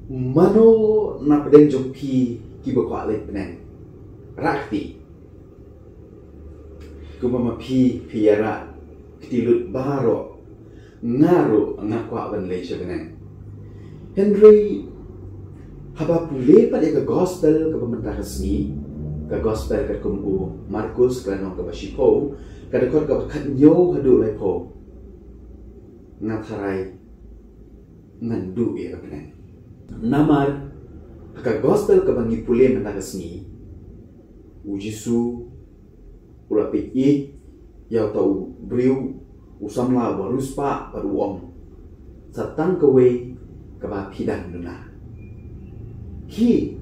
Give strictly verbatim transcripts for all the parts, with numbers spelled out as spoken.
Mano na pdeng jong phi kiba kwah leit bneng? Rah kti. Kumba ma phi phi ïarah kti lut baroh, nga ruh nga kwah ban leit sha bneng. Hynrei haba pule pat ïa ka gospel kaba mynta ka sngi, ka gospel katkum u Markus ka lynnong kaba shiphew, ka dkhot kaba khathynñiew haduh laiphew, nga tharai ngan duh ïa ka bneng. Namar ha ka gospel kaba ngi pule mynta ka sngi, u Jisu u la peit ïa uta u briew, u samla uba riewspah, bad u ong, sa tang kawei kaba phi dang duna. Khie,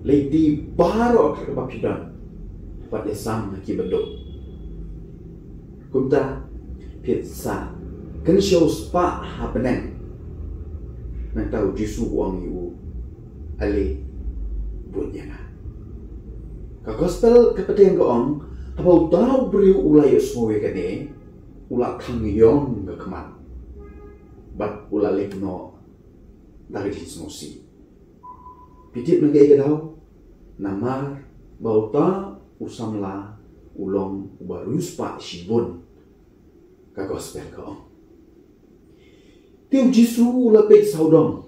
leit die baroh kaba phi don bad ïasam ha ki banduk. Kumta phin sa kynshew spah ha bneng. Nangta u Jisu u ong ïa u, ale, bud ïa nga. Ka gospel ka pateng ka ong, haba uta u briew u la ïohsngew ïa kane, u la khang ïong ka khmat bad u la leit noh da ka jingsngewsih. Phi tip na kaei ka daw? Namar ba uta u samla u long uba riewspah shibun, ka gospel ka ong. Te u Jisu u la peit sawdong,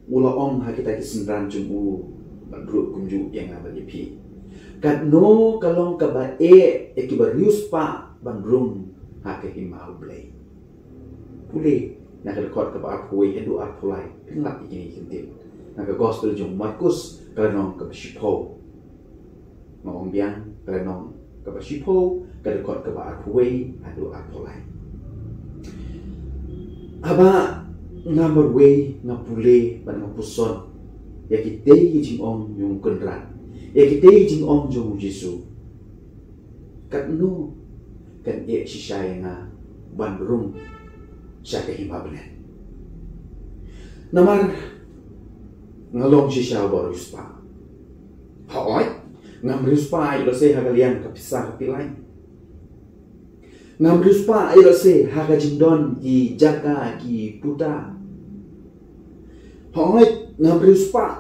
u la ong ha kita ki synran jong u bad ruh kumjuh ïa nga bad ïa phi, katno ka long kaba eh ïa kiba riewspah ban rung ha ka hima U Blei. Pule na ka dkhot kaba arphew wei haduh arphew lai, phin lap ïa kine ki kyntien na ka gospel jong u Markus ka lynnong kaba shiphew. Nga ong biang, ka lynnong kaba shiphew, ka dkhot kaba arphew wei haduh arphew lai. Haba nga marwei nga pule bad nga puson ïa kitei ki jingong jong u Kynrad, ïa kitei ki jingong jong u Jisu, katno kan eh shisha ïa nga ban rung sha ka hima bneng? Namar nga long shisha uba riewspah. Hooid, ngam riewspah ïa lehse ha ka liang ka pisa ka pyllein. Ngam riewspah ïa lehse ha ka jingdon ki jaka ki puta. Hooid, ngam riewspah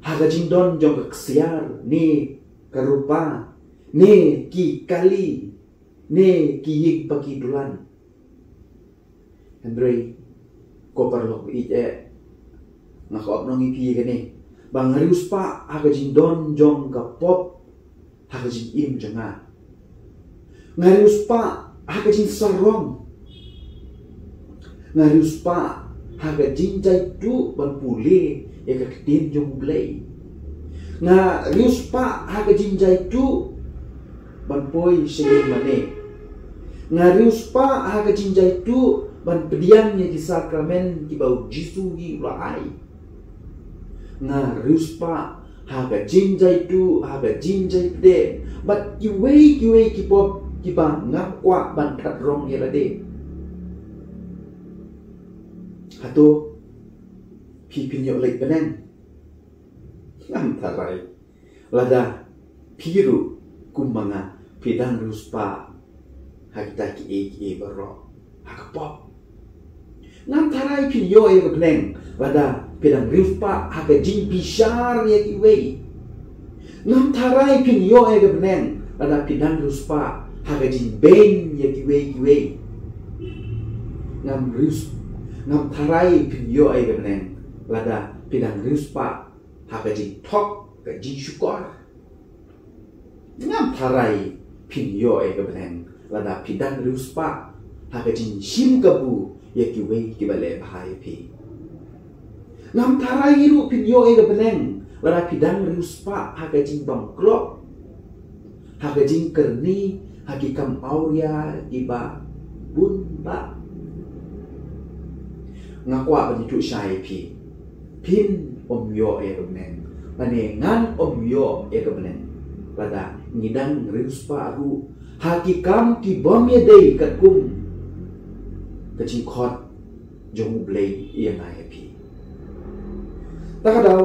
ha ka jingdon jong ka ksiar ne ka rupa ne ki kali ne ki ïing ba ki dulan. Hynrei ko paralok ba ïeit eh, nga kwah ban ong ïa phi ïa kane, ba nga riewspah ha ka jingdon jong ka pop ha ka jingim jong nga. Nga riewspah ha ka jingsarong. Nga riewspah ha ka jingjaituh ban pule ïa ka ktien jong U Blei. Nga riewspah ha ka jingjaituh ban poi sha ïing mane. Nga riewspah ha ka jingjaituh ban pdiang ïa ki sakramen kiba U Jisu hi u la ai. Nga riewspah ha ka jingjaituh, ha ka jingjaiphdet bad kiwei kiwei ki pop kiba ngam kwah ban that rong ïa lade. Hato phi phin ïoh leit bneng? Ngam tharai. Lada phi ruh kum ma nga phi dang riewspah ha kita kiei kiei baroh ha ka pop, ngam tharai phin ïoh ïa ka bneng lada phi dang riewspah ha ka jingbishar ïa kiwei. Ngam tharai phin ïoh ïa ka bneng lada phi dang riewspah ha ka jingbeiñ ïa kiwei kiwei. Ngam riewspah, ngam tharai phin ïoh ïa ka bneng lada phi dang riewspah ha ka jingthok ka jingshukor. Ngam tharai phin ïoh ïa ka bneng lada phi dang riewspah ha ka jingshim kabu ïa kiwei kiba leh bha ïa phi. Ngam tharai ruh phin ïoh ïa ka bneng lada phi dang riewspah ha ka jingbam klop, ha ka jingkyrni ha ki kam awria kiba bun bah. Nga kwah ban ïathuh shai ïa phi, phin ym ïoh ïa ka bneng, lane ngan ym ïoh ïa ka bneng lada ngi dang riewspah ruh ha ki kam ki bym ïadei katkum ka jingkhot jong U Blei ïa nga ïa phi. Ta ka daw,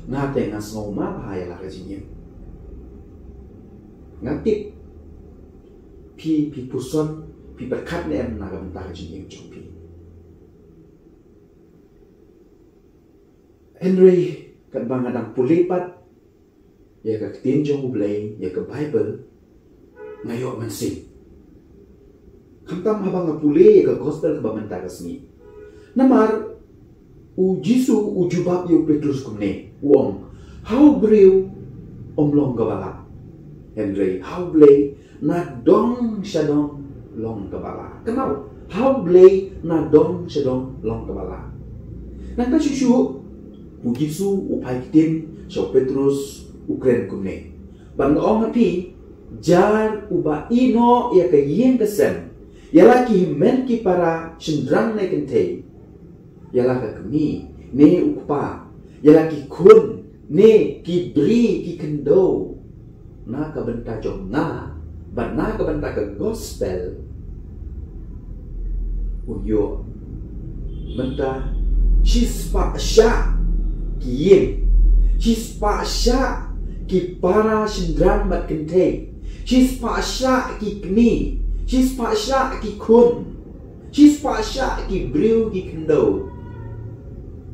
nga te nga sngew ma bha ïa la ka jingim. Nga tip phi, phi puson, phi pyrkhat ne em na ka bynta ka jingim jong phi? Hynrei katba nga dang pule pat ïa ka ktien jong U Blei, ïa ka Baibl, nga ïoh mynsiem. Khamtam haba nga pule ïa ka gospel kaba mynta ka sngi. Namar u Jisu u jubab ïa u Petrus kumne, u ong, ha u briew ym long kaba lah, hynrei ha U Blei na dong sha dong long kaba lah. Kynmaw, ha U Blei na dong sha dong long kaba lah. Nangta shuh shuh u Jisu u phai ktien sha u Petrus, u kren kumne, ban nga ong ha phi, jar uba ïehnoh ïa ka ïing ka sem, ïa la ki hynmen ki para, shynrang ne kynthei, ïa la ka kmie ne u kpa, ïa la ki khun ne ki briew ki khyndew, na ka bynta jong nga bad na ka bynta ka gospel, un ïoh mynta shispah shah ki ïing, shispah shah ki para, shynrang bad kynthei, shispah shah ki kmie, shispah shah ki khun, shispah shah ki briew ki khyndew,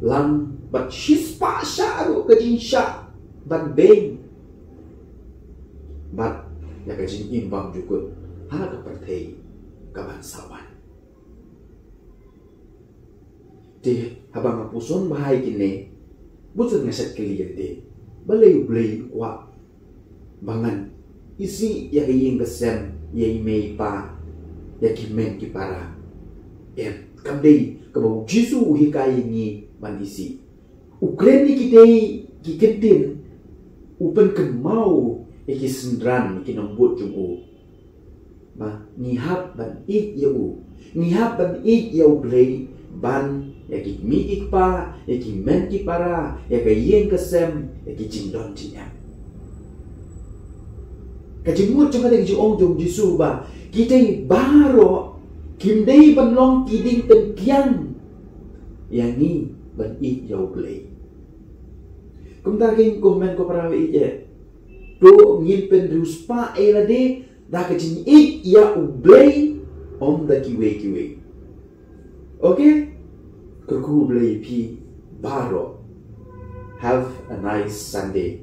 lang bad shispah shah ruh ka jingshah ban beiñ bad ïa ka jingim bymjukut ha ka pyrthei kaban sa wan. Te haba nga puson bha ïa kine, bun sien nga shait kylli ïa lade, balei U Blei u kwah ba ngan isih ïa ka ïing ka sem, ïa i mei i pa, ïa ki hynmen ki para? Em, kam dei kaba u Jisu u hikai ïa ngi ban isih. U kren ïa kitei ki kyntien, u pynkynmaw ïa ki synran, ïa ki nongbud jong u, ba ngi hap ban ïeit ïa u, ngi hap ban ïeit ïa U Blei, ban ïa ki kmie ki kpa, ïa ki hynmen ki para, ïa ka ïing ka sem, ïa ki jingdon jingem. Ka jingmut jong kata ka jingong jong u Jisu ba kitei baroh kim dei ban long ki dieng pynkiang ïa ngi ban ïeit ïa U Blei. Kumta ki hynmen ko para, ïeit eh, to ngin pynriewspah ïa lade da ka jingïeit ïa U Blei, ym da kiwei kiwei. Okay? Kyrkhu U Blei ïa phi baroh. Have a nice Sunday.